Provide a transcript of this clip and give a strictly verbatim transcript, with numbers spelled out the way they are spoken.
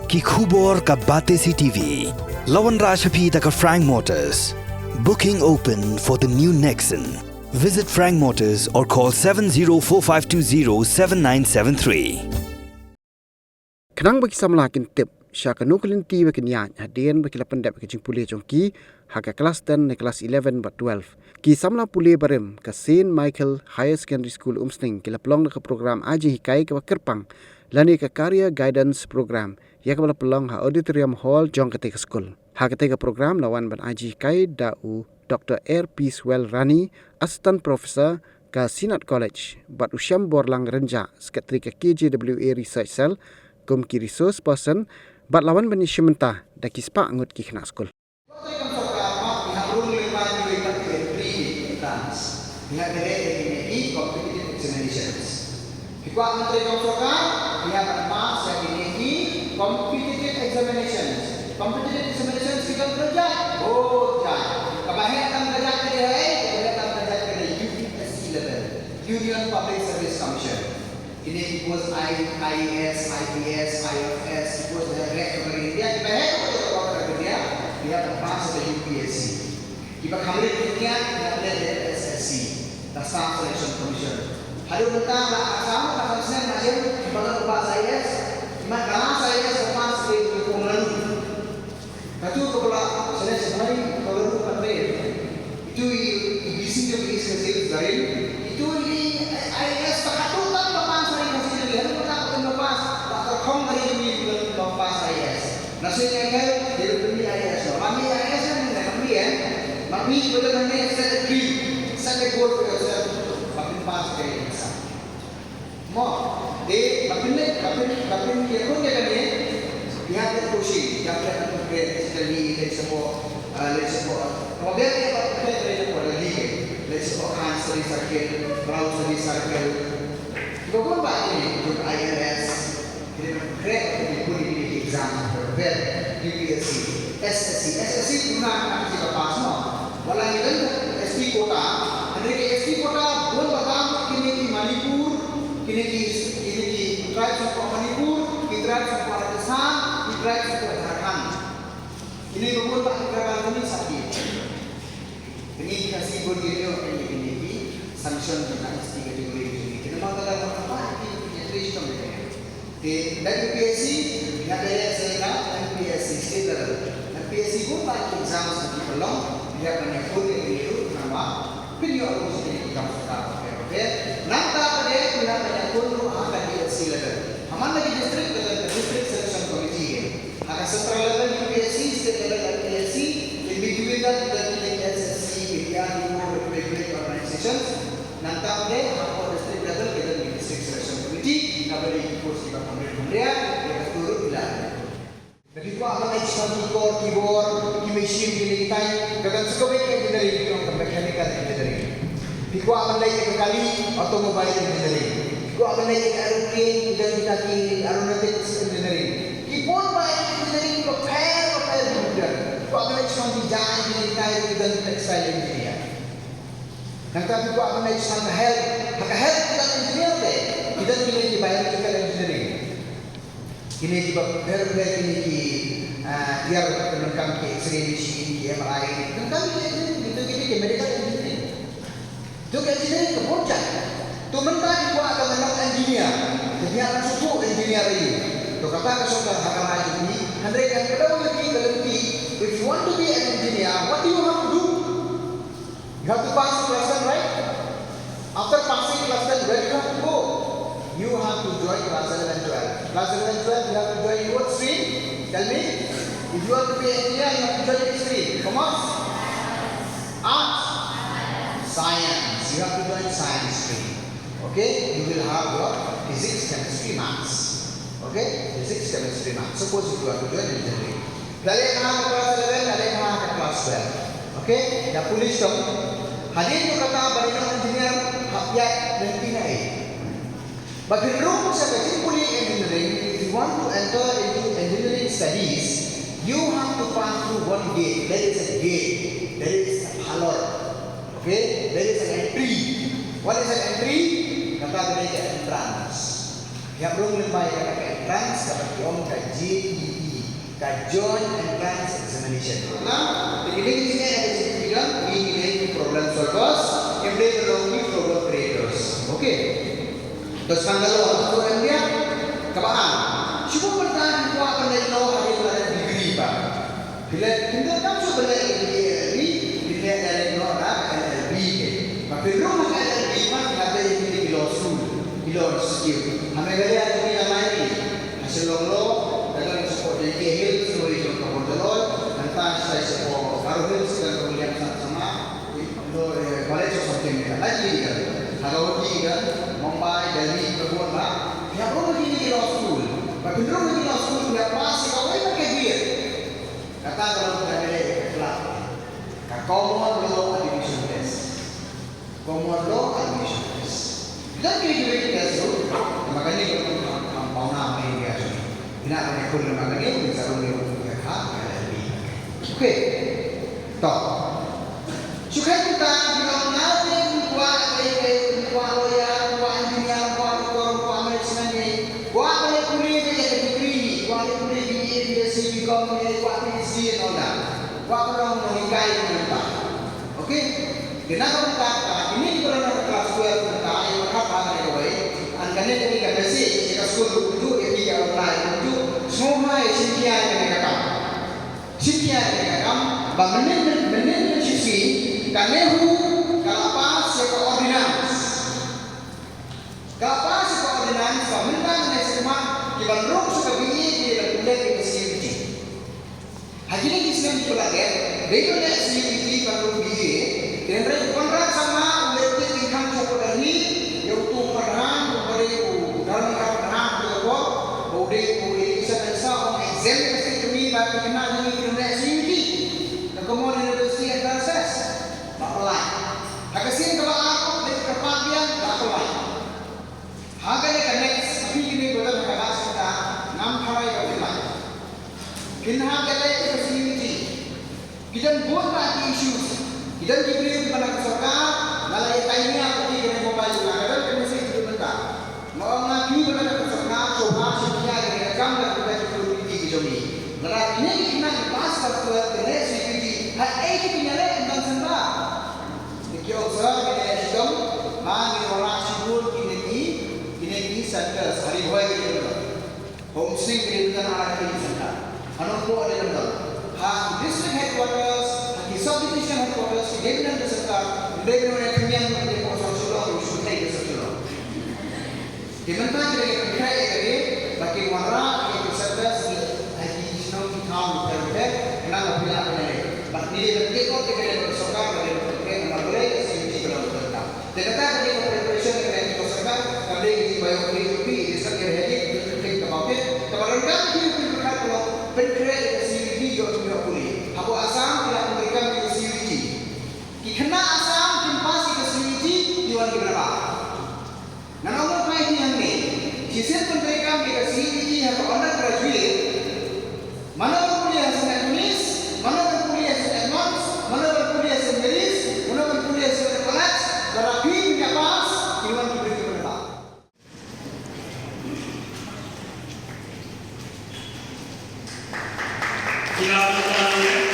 Ki khubor ka Batesi T V. La wanrah sha phi da ka Frank Motors. Booking open for the new Nexon. Visit Frank Motors or call seven zero four five two zero seven nine seven three. Khnang ba ki samla kin tip sha kano ka lynti ba kin ïaid hadien ba ki la pyndep ka jingpule jong ki ha ka klas ten ne klas eleven bad twelve. Ki samla pule barim ka Saint Michael Higher Secondary School Umsning ki la pynlong da ka program ai jinghikai kaba kyrpang lane ka Career Guidance Program ïa kaba la pynlong ha Auditorium Hall jong katei ka skul. Ha katei ka program la wan ban ai jinghikai da u Doctor R P Swell Rani, Assistant Professor ka Synod College, bad u Shyam Borlang Rynjah, Secretary ka K J W A Research Cell, kum ki resource person, bad la wan ban ïashim bynta da ki spah ngut ki khynnah skul. Phi kwah ban trei kam sorkar, phi hap ban pass ïa kine ki competitive examinations. Competitive examinations ki don kyrjat, oh jat. Kaba heh tang kyrjat ka dei, kaba heh tang kyrjat ka dei U P S C level, Union Public Service Commission. Kine ki post I, IAS, IPS, IFS, ki post heh heh ka ri India, kiba heh ka ri India, ki hap ban pass ïa ka U P S C. Kiba kham rit ki kiad, ki hap leh da S S C, da Staff Selection Commission. Haduh mynta la ka sam, ka sam snem ma jem, kiba la pass IAS, kiba la pass IAS, la pass rit ki kum lalu. Katu ka pula, sene sehari, ka lalu ka tre. Itu i, i bisi tu i sene sehari. Itu i, IAS, tak katu tak pass rit ka sehari, haduh mynta ka pass, tak terkhong hari ini, belum pass IAS. Na sini kan, dia beli IAS. Mami IAS kan, mami ya. Mami, betul mami, set a dream, set a goal for yourself. Mami pass IAS. Mo, de, mami ni, mami, mami ya pun ya kan ni. Dia ada kursi, dia ada kursi, sekali, dia semua, eh, dia semua. Mo, dia ada kursi, dia semua, dia ni. Dia semua kan seri sakit, rau seri sakit. Kaba bun ba kine ki IAS, kine ki crack, kine ki pule, kine ki exam, prepare, U P S C, S S C, S S C puna ka kaba pass mo. Wat la ngi don S T quota, hynrei ka S T quota bun ba kam kine ki Manipur, kine ki, kine ki tribes of Manipur, ki tribes of Rajasthan, ki tribes of Jharkhand. Kine ki bun ba ki tribal community sa ki. Kine ki Khasi bun ki ïoh kine, kine ki sanction jong ka S T category jong ki. Kine ma ka da ka pa ki, ki trei shitom kine. Te da U P S C, ïa ka ïa ka M P S C state level. M P S C bun ba ki exams ki pynlong, ïa ka ne pun ïa kine ruh namar pynïoh ruh sha kine ki kam sorkar. Okay, okay. Nangta ka dei ïa ka ne pun ruh ha ka D S C level. Ha man la ki district, ka district selection committee. Ha ka central level U P S C, state level M P S C, in between that, ki don ki S S C, ki D R D O, ki public organizations. Nangta ka dei ha ka district level, ki don ki district selection committee, kaba dei ki post kiba kham rit kham ria, ïa ka turut la. Lada phi kwah ban leit sha ki kor ki bor, ki machine, ki lynti, ka don sa kawei ka engineering, ki ong ka mechanical engineering. Phi kwah ban leit ïa ka kali, automobile engineering. Phi kwah ban leit ïa ka aeroplane, ki don kita ki aeronautics engineering. Ki bun ba ki engineering bapher bapher ki don. Phi kwah ban leit sha design, ki don textile engineer. Nangta phi kwah ban leit sha ka health, ha ka health ki don engineer te, ki don kine ki biological engineering. Kine kiba pher pher kine ki, ah, ïar donkam ki X-ray machine, ki M R I, donkam ki engineering, kito kine ki medical engineering. To ki engineering ka bun jait. To mynta ki kwah ka nong engineer, ka ïa ka shuh engineer ïa. To kata ka sorkar ha ka rai jong ki, hynrei ka daw ïa ki ka lynti, if you want to be an engineer, what do you have to do? You have to pass class ten, right? After passing class ten, where do you have to go? You have to join class eleven, twelve. Class eleven, twelve, you have to join what stream? Tell me. If you want to be engineer, you have to join which stream? Commerce? Arts? Science. You have to join science stream. Okay? You will have your physics, chemistry, maths. Okay? Physics, chemistry, maths. Suppose if you want to join engineering. La leh ha ka class eleven, la leh ha ka class twelve. Okay? Da pule shitom. Hadien jong kata ba dei engineer, hap ïaid lynti na ei? Ba phin rung sha ka jingpule engineering, if you want to enter into engineering studies, you have to pass through one gate. There is a gate. There is a halor. Okay? There is an entry. What is an entry? Kata ka dei ka entrance. Ïa ka rung lem bad ïa ka entrance kaba ki ong ka J E E Ka joint entrance examination. Na, te kine ki jingeh ka jingeh ki dang, ngi ngi dei ki problem solvers, ngim dei ban long ki problem creators. Okay. Te sngewbha lo, to em dia, kaba ar. Shu bun mynta ki kwah ban leh law hadien ba leh degree ba. Phi leh, phin donkam shuh ban leh B A L B, phin leh direct noh na L L B ke. Ba phin rung ha L L B ma, phin hap leh ïa ki law school, ki law institute. Ha Meghalaya ki la nai ki. Ha Shillong law, ka don support J K Hills, law jong ka Border Law, nangta sa support Garo Hills, ka don William Sa-, Sama, law, eh, College of something like that. Lagi kan, ha Guwahati kan, Mumbai, Delhi, ka bun ba. Ïa rung ha kine ki law school. Ba phin rung ha ki law school, ïa pass ïa kawei pat ka grade. Kata ka long ka dei ka club. Ka common law admission test. Common law admission test. Don ki graduate test ruh, namar kane ka long kam, kam pauna ma India jong ngi. Ina kane kur namar kane, kin sa rung ïa u ka kha, ka L L B. Okay. To. Shu khet kumta, ki long nalor ki kwah, ki, ki kwah lawyer, ki kwah engineer, ki kwah doctor, ki kwah management, ki kwah leh pule, ki leh degree, ki kwah leh pule B A, B S C, B Com, ki kwah P H D and all that. Kwah ka long nonghikai kumta. Okay? Te na ka bynta kata, kine kiba don ha ka class twelve mynta, ïa ka pyrkhat ha kane kawei, and kane ka dei ka message ïa ka skul ruh kumjuh, ïa phi ïa u blei ruh kumjuh, sngewbha ïa shim khia ïa kane ka kam. Shim khia ïa kane ka kam, ba mynnin, mynnin, mynnin shisngi, ka NEHU ka la pass ïa ka ordinance. Ka la pass ïa ka ordinance ba mynta ne sngewbha kiban rung sha ka B A ki dei ban pynleit ïa ka C U E T. Ha kine ki snem kiba la dep, dei ban leh C U E T ban rung B A, te hynrei u Conrad Sangma u leit peit dyngkhang sha Port Dalhousie, ïa uto u pyrhan, uba dei u Dharmendra Pradhan uto u pyrhan, ba u dei u education minister, u ong exam ka state jong ngi ba ki khynnah jong ngi kin leh C U E T. Ka Common University Entrance Test. La pynlait. Ha ka sien kaba ar, leit kyrpad biang, la pynlait. Ha kane ka next, ha kine ki bynta ha ka last ka, ngam tharai ba phin lait. Phin hap ïaleh ïa ka C U E T. Ki don bun bah ki issues. Ki don ki briew kiba na ka sorkar, nga la ïa tai nia ïa ki kane mobile, nga ka don ka message ki bynta. Nga ong ïa phi ba na ka sorkar, sngewbha shim khia ïa kane ka kam na ka bynta ki community ki jong ngi. Lada kine ki khynnah ki pass class twelve, ki leh C U E T, haei ki pynïaleh, ym don center. Te ki ong sir, ngin ïaleh shitom, ma ngin wanrah shibun kine ki, kine ki centers, ha Ri Bhoi ki dei ban don. Ha Umsning ki dei ban don ar tylli ki center. Ha Nongpoh ki dei ban don. Ha ki district headquarters, ha ki sub division headquarters, ki dei ban don ki center, ki dei ban don ki center, ki dei ban don ki center. Te mynta ki dang ïa pynkhreh ïa kane, ba kin wanrah ïa ki centers ha ki shnong ki thaw bapher bapher, khnang ba phi lah ban ïaleh. Bad ngi dei ban take out ïa kane bad ka sorkar ba dei ban pynkhreh namar balei ka C U E T ka long ba donkam. Te kata ka dei ka preparation ïa kane ka sorkar, ka dei ka jingbaïong phi ïa ka sorkar, ïa ka sorkar, kaba phi, kaba donkam phi pynpyrkhat ka long pynkhreh ïa ka C U E T ïoh jingïoh pule. Hapoh Assam ki la pyntreikam ïa ka C U E T. Ki khynnah Assam kim pass ïa ka C U E T, ki wan ki bynrap. Ngan ong ïa phi hangne, shisien pyntreikam ïa ka C U E T ha ka undergraduate, mano ban pule ha Saint Anthony's, mano ban pule ha Saint Edmund's, mano ban pule ha Saint Mary's, mano ban pule ha Saint Nicholas, lada phi phi ïa pass, phi wan ki briew kiba naba. Ki la